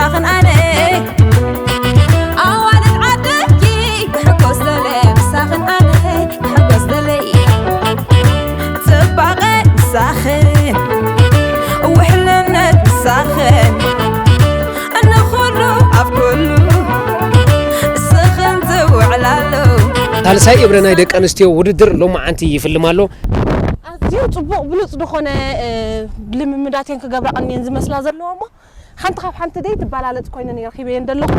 ምሳኽን ኣነ ኣዋልድ ዓደይ ክሕጎስ ደለ ምሳኽን ኣነ ክሕጎስ ደለይ ጽባቐ ምሳኽን ውሕልነት ምሳኽን እንኹሉ ኣብ ኩሉ እስኽን ዝውዕላሉ። ሳልሳይ እብረ ናይ ደቂ ኣንስትዮ ውድድር ሎማዓንቲ ይፍልም ኣሎ። ኣዝዩ ጽቡቕ ብሉጽ ዝኾነ ልምምዳት እየን ክገብራ ቀንየን ዝመስላ ዘለዋ እሞ ሓንቲ ካብ ሓንቲ ደይ ትበላለጽ ኮይነን እየ ረኺበየን ዘለኹ።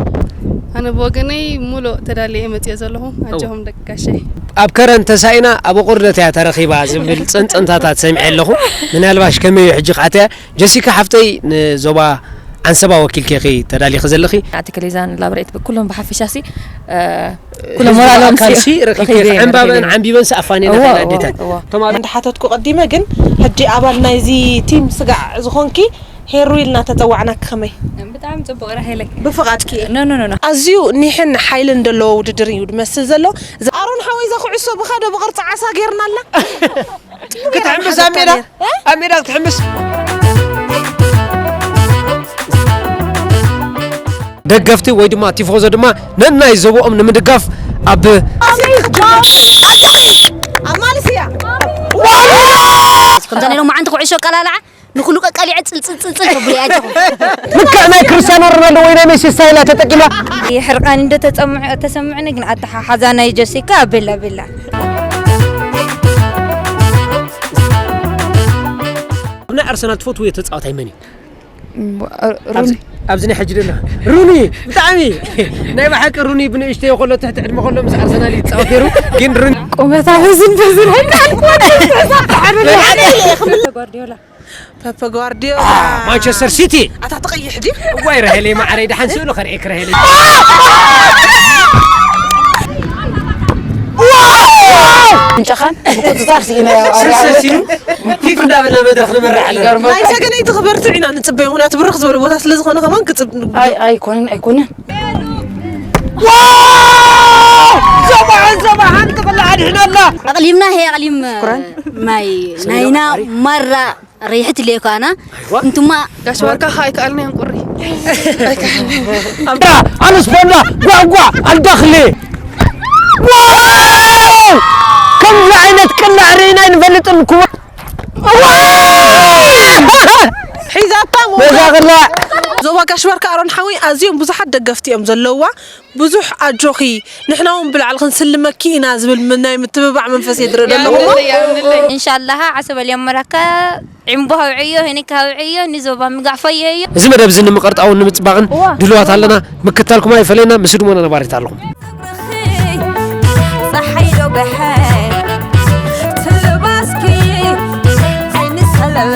ኣነ ብወገነይ ሙሉእ ተዳልየ እየ መፅየ ዘለኹ። ኣጆኹም ደቂ ጋሸይ። ኣብ ከረን ተሳኢና ኣብ ኣቑርደት እያ ተረኺባ ዝብል ጽንጽንታታት ሰሚዐ ኣለኹ። ምናልባሽ ከመይ እዩ ሕጂ ክኣትያ? ጀሲካ ሓፍተይ ንዞባ ዓንሰባ ወኪልኪ ኢኺ ተዳሊኺ ዘለኺ። ኣቲ ከሌዛን ላብሬት ኩሎም ብሓፈሻሲ ኩሎም ሞራሎም ኣካልሲ ረኺብኪ ዕምባበን ዓንቢበን ሰኣፋኔ ነኸይና ኣዴታት። ተማሪ እንዳሓተትኩ ቀዲመ ግን ሕጂ ኣባል ናይዚ ቲም ስጋዕ ዝኾንኪ ሄሩ ኢልና ተጸዋዕናኪ ከመይ? ብጣዕሚ ጽቡቕ ራሄለይ። ብፍቓድኪ እየ። ኖ፣ ኖ፣ ኖ፣ ኖ። ኣዝዩ ኒሕን ሓይልን ዘለዎ ውድድር እዩ ዝመስል ዘሎ። እዚ ኣሮን ሓወይ እዛ ኩዕሶ ብኻዶ ብቕርጺ ዓሳ ጌርና ኣላ። ክትሕምስ ኣብ ሜዳ፣ ኣብ ሜዳ ክትሕምስ። ደገፍቲ ወይ ድማ ቲፎዞ ድማ ነናይ ዞብኦም ንምድጋፍ ኣብ ኣብ ማልስያ። ከምዛ ናይ ሎማዓንቲ ኩዕሾ ኣቀላልዓ ንኹሉ ቀቃሊዐ ጽልጽልጽልጽል ተብሉ እያ ጀኹ። ልክዕ ናይ ክርስቲያኖ ሮናልዶ ወይ ናይ ሜሲ ስታይላ ተጠቂማ። ሕርቃን እንደ ተጸምዕ-፣ ተሰምዕኒ ግን ኣተሓሓዛ ናይ ጀሲካ ቤላ ቤላ። ናይ ኣርሰናል ትፈትውዮ ተጻዋታይ መን እዩ? ሩኒ። ኣብዚ፣ ኣብዚ ናይ ሕጂ ደሎ ሩኒ ብጣዕሚ ናይ ብሓቂ ሩኒ ብንእሽተዮ ከሎ ትሕቲ ዕድመ ከሎ ምስ ኣርሰናል ይጻወት ነይሩ። ግን ሩኒ ቁመታ በዝን በዝን ጓርዲዮላ። ፔፕ ጓርዲዮላ። ማንቸስተር ሲቲ። ኣታ ትቐይሕ ድዩ? እዋይ ራሄለይ ማዕረይ ደሓን ስእሉ ከርእየክ ራሄለይ። እንጨኻን ምቁጽጻር ስኢናዮ። ስልሰሲሉ ፊፍ እንዳበልና መድረኽ ንመርሕ ኣለና። ናይ ሰገነይቲ ክበርትዕ ኢና ንጽበዮ፣ ምኽንያቱ ብርኽ ዝበለ ቦታ ስለ ዝኾነ ከማን ክጽብ-፣ ኣይ-፣ ኣይኮነን፣ ኣይኮነን። ዋው! ሰብዓን ሰብዓን ክቕላዕ ኣድሒናላ። ኣቕሊምና፣ ሄ ኣቕሊም ማይ ናይና ማራ ሪሕት ኢለ እኮ ኣና። ኣይዋ። እንትማ ጋሽ ወርካ ኸኣ ኣይከኣልናዮን ቁሪ። ኣብዳ ኣነስ ቦንዳ ጓጓ ኣልዳኽሊ። ዋው! ከምዚ ዓይነት ቅላዕ ርኢና ኣይንፈልጥን። ክቡር ሒዛታ ሞዛ። በዛ ቅላዕ። ዞባ ጋሽ ባርካ ኣሮን ሓወይ ኣዝዮም ብዙሓት ደገፍቲ እዮም ዘለውዋ። ብዙሕ ኣጆኺ፣ ንሕና እውን ብላዕሊ ክንስልመኪ ኢና ዝብል ም-፣ ናይ ምትብባዕ መንፈስ የድረ ዘለኹ። ያምንለይ፣ ያምንለይ። እንሻላሃ ዓሰበል የመረካ ዕምቦ ሃውዕዮ፣ ሄኒካ ሃውዕዮ፣ ንዞባ ምጋዕ ፈየዮ። እዚ መደብ እዚ ንምቕርጣውን ንምጽባቕን እዋ። ድልዋት ኣለና። ምክታልኩም ኣይፈለየና። ምስ ህድሞና ነባሪት ኣለኹም። ጸሓይ ዶ በሐር ትልባስኪ ዓይኒ ሰለበ